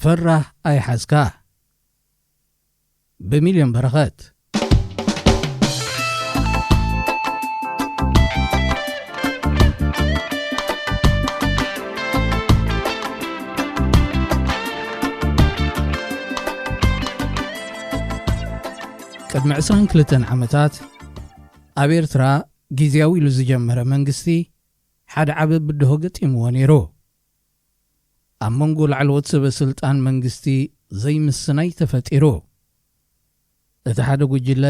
ፈራህ ኣይሓዝካ። ብሚልዮን በረኸት። ቅድሚ ዕስራን ክልተን ዓመታት ኣብ ኤርትራ ግዝያዊ ኢሉ ዝጀመረ መንግስቲ ሓደ ዓቢ ብድሆ ገጢምዎ ነይሩ። ኣብ መንጎ ላዕለዎት ሰበ ስልጣን መንግስቲ ዘይምስናይ ተፈጢሩ። እቲ ሓደ ጉጅለ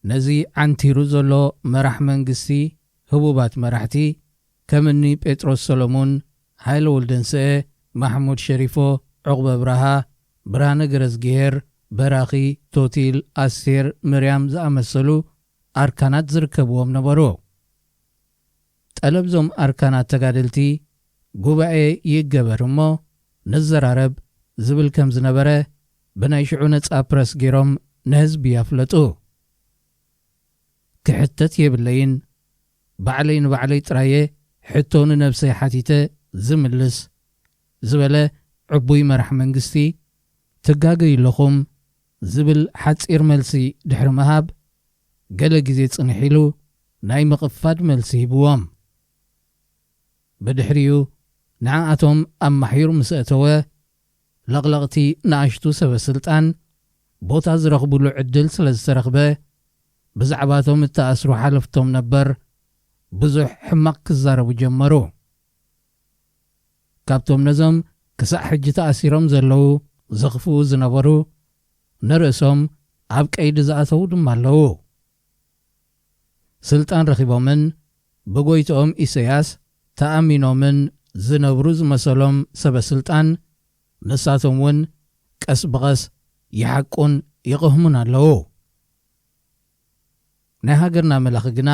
ነዚ ዓንቲሩ ዘሎ መራሕ መንግስቲ፣ ህቡባት መራሕቲ ከም እኒ ጴጥሮስ ሰሎሙን፣ ሃይለ ወልደንስኤ፣ ማሕሙድ ሸሪፎ፣ ዑቕበ ብርሃ፣ ብርሃነ ገረዝግሄር፣ በራኺ፣ ቶቲል፣ ኣስቴር፣ ምርያም ዝኣመሰሉ ኣርካናት ዝርከብዎም ነበሩ። ጠለብዞም ኣርካናት ተጋደልቲ፣ ጉባኤ ይገበር እሞ ንዘራረብ ዝብል ከም ዝነበረ ብናይ ሽዑ ነጻ ፕረስ ገይሮም ንህዝቢ ኣፍለጡ። ክሕተት የብለይን፣ ባዕለይ ንባዕለይ ጥራየ ሕቶ ንነብሰይ ሓቲተ ዝምልስ ዝበለ ዕቡይ መራሕ መንግስቲ፣ ትጋገዩ ኣለኹም ዝብል ሓጺር መልሲ ድሕሪ ምሃብ፣ ገለ ግዜ ጽንሕ ኢሉ ናይ ምቕፋድ መልሲ ሂብዎም። ብድሕሪኡ ንዓኣቶም ኣብ ማሕዩር ምስ ኣተወ፣ ለቕለቕቲ ንኣሽቱ ሰበ ስልጣን ቦታ ዝረኽብሉ ዕድል ስለ ዝተረኽበ፣ ብዛዕባቶም እተኣስሩ ሓለፍቶም ነበር ብዙሕ ሕማቕ ክዛረቡ ጀመሩ። ካብቶም ነዞም ክሳዕ ሕጂ ተኣሲሮም ዘለዉ ዘኽፍኡ ዝነበሩ፣ ንርእሶም ኣብ ቀይዲ ዝኣተዉ ድማ ኣለዉ። ስልጣን ረኺቦምን ብጎይትኦም ኢሰያስ ተኣሚኖምን ዝነብሩ ዝመሰሎም ሰበ ስልጣን፣ ንሳቶም እውን ቀስ ብቐስ ይሓቁን ይቕህሙን ኣለዉ። ናይ ሃገርና መላኺ ግና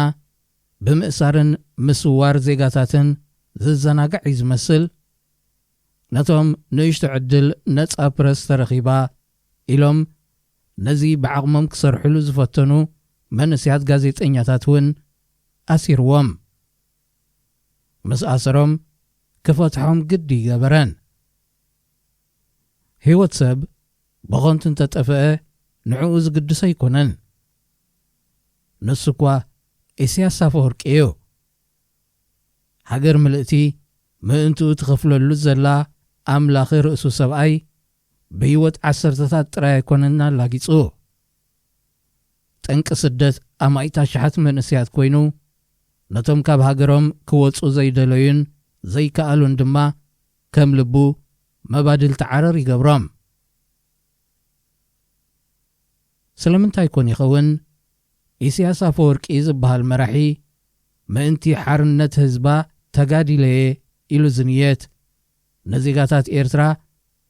ብምእሳርን ምስዋር ዜጋታትን ዝዘናጋዕ እዩ ዝመስል። ነቶም ንእሽቶ ዕድል ነጻ ፕረስ ተረኺባ ኢሎም ነዚ ብዓቕሞም ክሰርሕሉ ዝፈተኑ መንእሰያት ጋዜጠኛታት እውን ኣሲርዎም። ምስ ኣሰሮም ክፈትሖም ግዲ ይገበረን። ህይወት ሰብ ብኸንቱ እንተጠፍአ ንዕኡ ዝግድሶ ኣይኮነን። ንሱ እኳ ኢሳያስ ኣፈወርቂ እዩ። ሃገር ምልእቲ ምእንትኡ ትኸፍለሉ ዘላ ኣምላኺ ርእሱ ሰብኣይ ብህይወት ዓሰርተታት ጥራይ ኣይኮነን ኣላጊጹ። ጠንቂ ስደት ኣማኢት ኣሽሓት መንእሰያት ኮይኑ፣ ነቶም ካብ ሃገሮም ክወጹ ዘይደለዩን ዘይከኣሉን ድማ ከም ልቡ መባድልቲ ዓረር ይገብሮም። ስለምንታይ ኮን ይኸውን ኢሳያስ ኣፈወርቂ ዝበሃል መራሒ ምእንቲ ሓርነት ህዝባ ተጋዲለየ ኢሉ ዝንየት ንዜጋታት ኤርትራ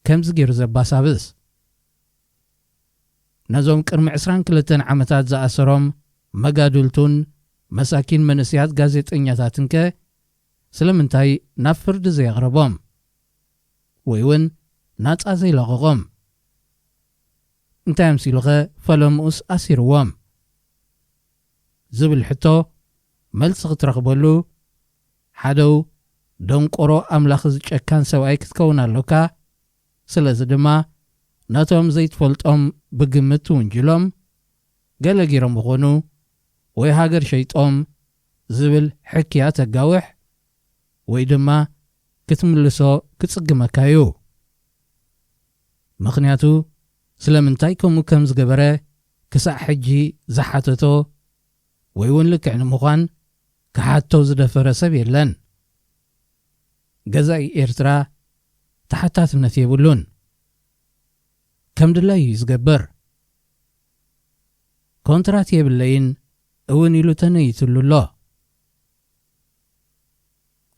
ከምዚ ገይሩ ዘባሳብስ? ነዞም ቅድሚ ዕስራን ክልተን ዓመታት ዝኣሰሮም መጋድልቱን መሳኪን መንእሰያት ጋዜጠኛታትንከ ስለምንታይ ናብ ፍርዲ ዘየቕረቦም? ወይ እውን ናጻ ዘይለቐቖም? እንታይ ኣምሲሉኸ ፈለምኡስ ኣሲርዎም? ዝብል ሕቶ መልሲ ክትረኽበሉ፣ ሓደው ደንቆሮ ኣምላኽ ዝጨካን ሰብኣይ ክትከውን ኣሎካ። ስለዚ ድማ ነቶም ዘይትፈልጦም ብግምት ትውንጅሎም፣ ገለ ገይሮም ይኾኑ ወይ ሃገር ሸይጦም ዝብል ሕክያ ተጋውሕ ወይ ድማ ክትምልሶ ክጽግመካ እዩ። ምኽንያቱ ስለምንታይ ከምኡ ከም ዝገበረ ክሳዕ ሕጂ ዝሓተቶ ወይ እውን ልክዕ ንምዃን ክሓቶ ዝደፈረ ሰብ የለን። ገዛኢ ኤርትራ ተሓታትነት የብሉን። ከም ድላዩ እዩ ዝገብር። ኮንትራት የብለይን እውን ኢሉ ተነይትሉ ኣሎ።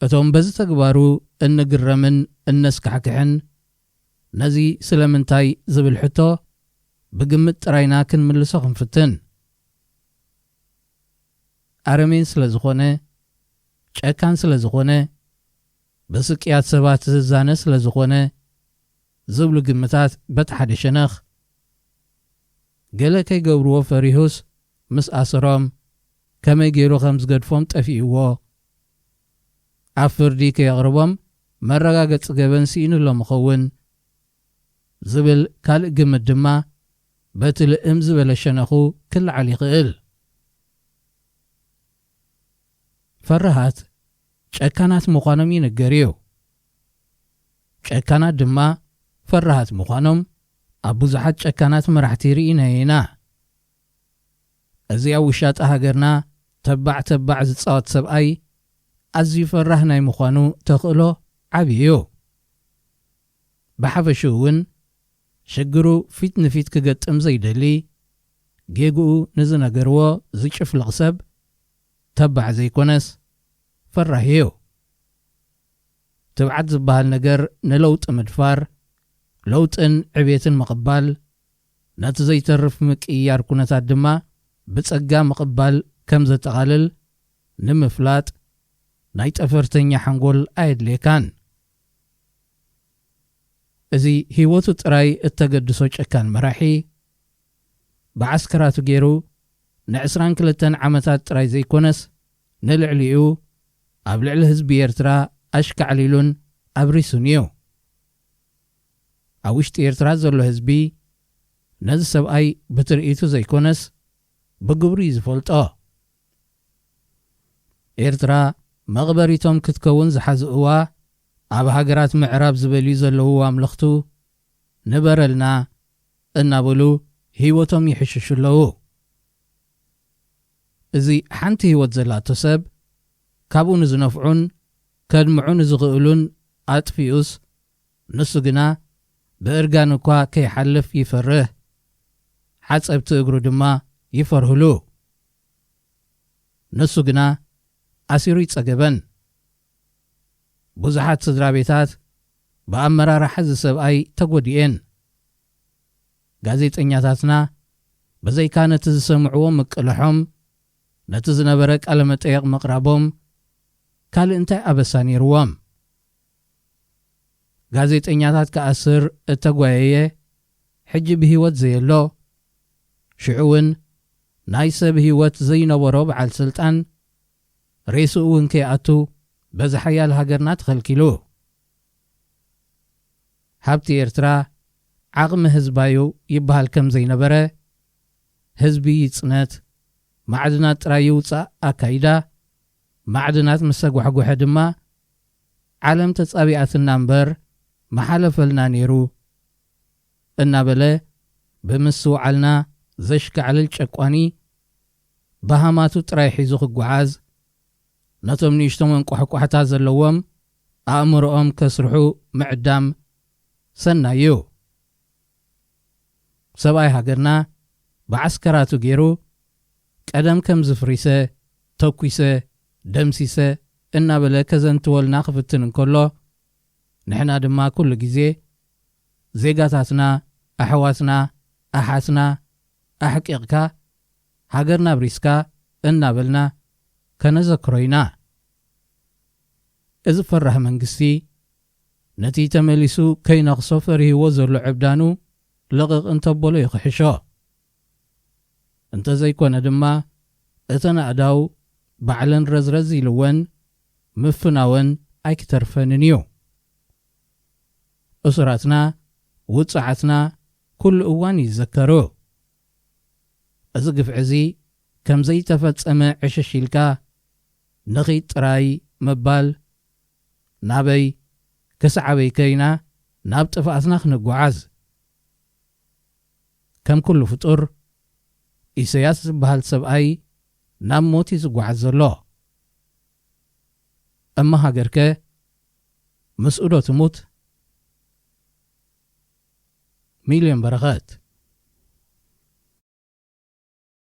እቶም በዚ ተግባሩ እንግረምን እነስካሕክሕን ነዚ ስለምንታይ ዝብል ሕቶ ብግምት ጥራይና ክንምልሶ ክንፍትን። ኣረሜን ስለ ዝኾነ፣ ጨካን ስለ ዝኾነ፣ ብስቅያት ሰባት ዝዛነ ስለ ዝኾነ ዝብሉ ግምታት በቲ ሓደ ሸነኽ፣ ገለ ከይገብርዎ ፈሪሁስ ምስ ኣሰሮም ከመይ ገይሩ ከም ዝገድፎም ጠፊእዎ፣ ኣብ ፍርዲ ከየቕርቦም መረጋገጺ ገበን ስኢኑ ኣሎ ምኸውን። ዝብል ካልእ ግምት ድማ በቲ ልእም ዝበለ ሸነኹ ክለዓል ይኽእል። ፈራሃት ጨካናት ምዃኖም ይንገር እዩ። ጨካናት ድማ ፈራሃት ምዃኖም ኣብ ብዙሓት ጨካናት መራሕቲ ርኢና ኢና። እዚ ኣብ ውሻጠ ሃገርና ተባዕ ተባዕ ዝጻወት ሰብኣይ ኣዝዩ ፈራህ ናይ ምዃኑ ተኽእሎ ዓቢ እዩ። ብሓፈሽኡ እውን ሽግሩ ፊት ንፊት ክገጥም ዘይደሊ፣ ጌግኡ ንዝነገርዎ ዝጭፍልቕ ሰብ ተባዕ ዘይኮነስ ፈራህ እዩ። ትብዓት ዝበሃል ነገር ንለውጢ ምድፋር፣ ለውጥን ዕቤትን ምቕባል፣ ነቲ ዘይተርፍ ምቅይያር ኩነታት ድማ ብጸጋ ምቕባል ከም ዘጠቓልል ንምፍላጥ ናይ ጠፈርተኛ ሓንጎል ኣየድልየካን። እዚ ህይወቱ ጥራይ እተገድሶ ጨካን መራሒ፣ ብዓስከራቱ ገይሩ ንዕስራን ክልተን ዓመታት ጥራይ ዘይኮነስ ንልዕሊኡ ኣብ ልዕሊ ህዝቢ ኤርትራ ኣሽካዕሊሉን ኣብሪሱን እዩ። ኣብ ውሽጢ ኤርትራ ዘሎ ህዝቢ ነዚ ሰብኣይ ብትርኢቱ ዘይኮነስ ብግብሩ እዩ ዝፈልጦ። ኤርትራ መቕበሪቶም ክትከውን ዝሓዝእዋ ኣብ ሃገራት ምዕራብ ዝበልዩ ዘለዉ ኣምለኽቱ ንበረልና እናበሉ ህይወቶም ይሕሽሹ ኣለዉ። እዚ ሓንቲ ህይወት ዘላቶ ሰብ ካብኡ ንዝነፍዑን ከድምዑ ንዝኽእሉን ኣጥፊኡስ፣ ንሱ ግና ብእርጋን እኳ ከይሓልፍ ይፈርህ፣ ሓጸብቲ እግሩ ድማ ይፈርህሉ። ንሱ ግና ኣሲሩ ይጸገበን። ብዙሓት ስድራ ቤታት ብኣመራርሓ እዚ ሰብኣይ ተጎዲኤን። ጋዜጠኛታትና ብዘይካ ነቲ ዝሰምዕዎ ምቅልሖም፣ ነቲ ዝነበረ ቃለ መጠየቕ ምቕራቦም ካልእ እንታይ ኣበሳ ነይርዎም? ጋዜጠኛታት ክኣስር እተጓየየ፣ ሕጂ ብህይወት ዘየሎ፣ ሽዑ እውን ናይ ሰብ ህይወት ዘይነበሮ በዓል ስልጣን ሬስኡ እውን ከይኣቱ በዚ ሓያል ሃገርና ተኸልኪሉ። ሃብቲ ኤርትራ ዓቕሚ ህዝባዩ ይበሃል ከም ዘይነበረ፣ ህዝቢ ይጽነት፣ ማዕድናት ጥራይ ይውጻእ ኣካይዳ፣ ማዕድናት ምስ ተጓሕጎሐ ድማ ዓለም ተጻቢኣትና እምበር መሓለፈልና ነይሩ እናበለ ብምስውዓልና ዘሽካዕልል ጨቋኒ፣ በሃማቱ ጥራይ ሒዙ ክጓዓዝ፣ ነቶም ንእሽቶ መንቋሕቋሕታ ዘለዎም ኣእምሮኦም ከስርሑ ምዕዳም ሰናይ እዩ። ሰብኣይ ሃገርና ብዓስከራቱ ገይሩ ቀደም ከም ዝፍሪሰ፣ ተኲሰ፣ ደምሲሰ እናበለ ከዘንትወልና ክፍትን እንከሎ፣ ንሕና ድማ ኩሉ ግዜ ዜጋታትና፣ ኣሕዋትና፣ ኣሓትና ኣሕቂቕካ ሃገርና ኣብሪስካ እናበልና ከነዘክሮ ኢና። እዚ ፈራህ መንግስቲ ነቲ ተመሊሱ ከይነኽሶ ፈሪህዎ ዘሎ ዕብዳኑ ልቕቕ እንተበሎ ይኽሕሾ። እንተዘይኮነ ድማ እተን ኣእዳው ባዕለን ረዝረዝ ኢልወን ምፍናወን ኣይክተርፈንን እዩ። እሱራትና፣ ውጹዓትና ኩሉ እዋን ይዘከሩ። እዚ ግፍዒ እዚ ከም ዘይተፈጸመ ዕሽሽ ኢልካ ንኺድ ጥራይ ምባል፣ ናበይ ክሳዕ ኣበይ ከይና ናብ ጥፍኣትና ክንጓዓዝ? ከም ኩሉ ፍጡር፣ ኢሰያስ ዝበሃል ሰብኣይ ናብ ሞት እዩ ዝጓዓዝ ዘሎ። እማ ሃገርከ ምስኡ ዶ ትሙት? ሚልዮን በረኸት።